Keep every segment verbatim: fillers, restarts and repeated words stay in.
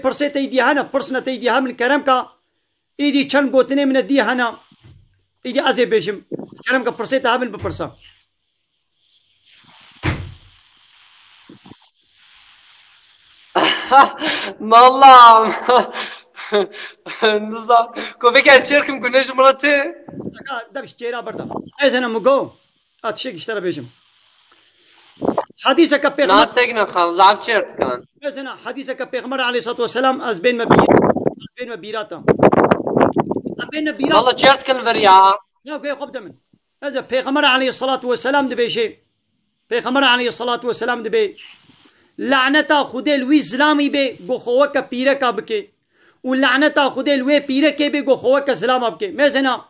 Pirsê te îdî hene, pirsne te îdî hemin kerem ka, îdî çend gotinê min e dî hene, îdî ez ê bêjim. Kerem ka pirsê te hemin bipirsa. Mallam. Nizam. Ku vêken çêrkim ku ne ji min re tê. Dev ji çêra berda. Ez hene min go. A tiştek ji te re bêjim. Hadîseke pêxember. Nasek ne xan, zaf çêr dikan. Ez hene hadîseke pêxember aleyhissalatu vesselam ez bên me bîr. Ez bên me bîrata. Ez bên me bîrata. Valla çêr dikin vir ya. Ya, guhê xwe bide min. Ez e Pêxember aleyhissalatu vesselam dibêje. Pêxember aleyhissalatu vesselam dibê. Laneta Xwedê li wî zilamî bê, go xwe weke pîreka bike. Û laneta Xwedê li wê pîrekê bê, go xwe weke zilama bike. Mêzena.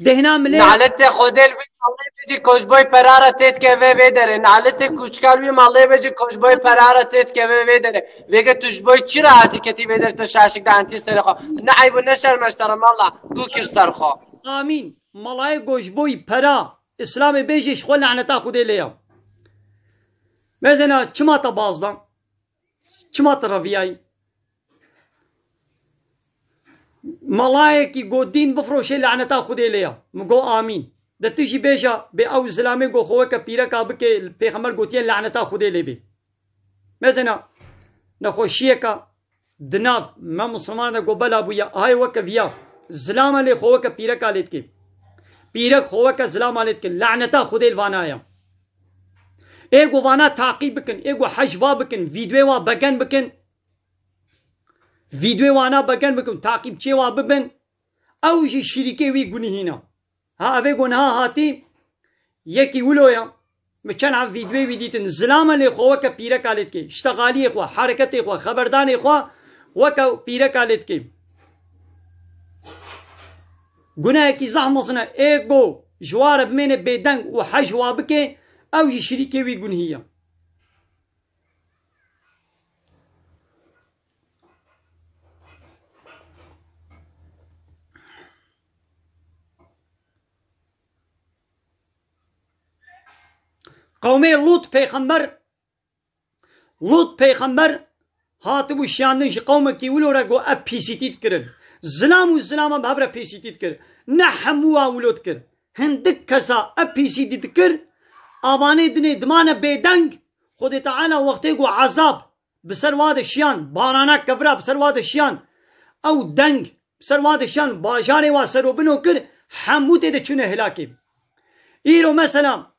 Dehna milê. Naletê Xwedê li wî malê bê jî kojboy perara têt keve vê derê. Naletê kûçka li wî malê bê jî kojboy perara têt keve vê derê. Vêge tu ji boy çi re hatî ketî vê derê te şaşik de antî serê xwe. Ne eyb û ne şerm e ji te re mala. Ku kir ser xwe. Amîn. Malayê go ji boyî pera, Îslamê bêjê ji xwe laneta Xwedê lê ya. Mezena çima te bazdan? Çima te reviyayî? Malayekî go dîn bifroşê laneta Xwedê lê ya. Min go amîn. De tu jî bêja bê ew zilamê go xwe weke pîreka bike, pêxember gotiye laneta Xwedê lê bê. Mezena nexweşiyeka di nav me misilmanan de go bela bûye, ahê weke viya, zilama lê xwe weke pîreka lê dike. Pîrek xwe weke zilama lê dike. Laneta Xwedê li vana ye. Ê go vana taqîb bikin, ê go hej va bikin, vîdyoyê wa begen bikin. Vîdyoyê wana begen bikin, taqîbçiyê wa bibin. Ew jî şirîkê wî gunihî ne. Ha, evê go niha hatî, yekî wilo ya. Min çend ev vîdyoyê wî dîtin. Zilama lê xwe weke pîreka lê dike. Ştexaliyê xwe, hereketê xwe, xeberdanê xwe weke pîreka lê dike. Gunehekî zehf mezin e. Ê go ji wa re bimêne bêdeng û hej wa bike, ew jî şirîkê wî gunhî ye. Qewmê Lût pêxember, Lût pêxember hatibû şiyandin ji qewmekî wilo re got, ev pîsîtî dikirin. Zilam û zilama bi hev re pîsîtî dikir. Ne hemû wa wilo dikir. Hindik kesa ev pîsîtî dikir, avanê dinê dimane bêdeng, Xwedê Teala wextê got ezab bi ser wa de şiyan, barana kevira bi ser wa de şiyan, ew deng bi ser wa de şiyan, bajarê wa serobino kir, hemû tê de çûne hilakê. Îro mesela,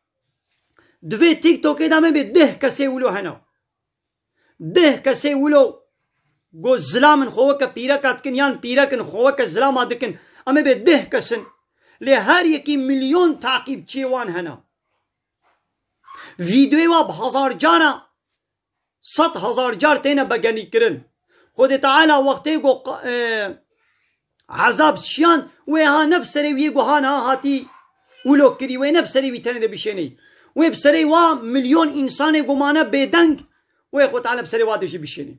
di vê TikTokê de me bê deh kesê wilo hene. Deh kesê wilo go zilam in xwe weke pîreka dikin, yan pîrek in xwe weke zilama dikin. Em ê bê deh kes in. Lê her yekî milyon taqîbçiyê wan hene. Vîdyoyê wa bi hezar cara, sed hezar car têne begenî kirin. Xwedê Teala wextê go qa-, e, ezab şiyan, wê ha ne bi serê wî yê go ha niha hatî wilo kirî, wê ne bi serê wî tenê de bişênê. Wê bi serê wa milyon însanê go mane bêdeng, wê Xwedê Teala bi serê wa de jî bişênê.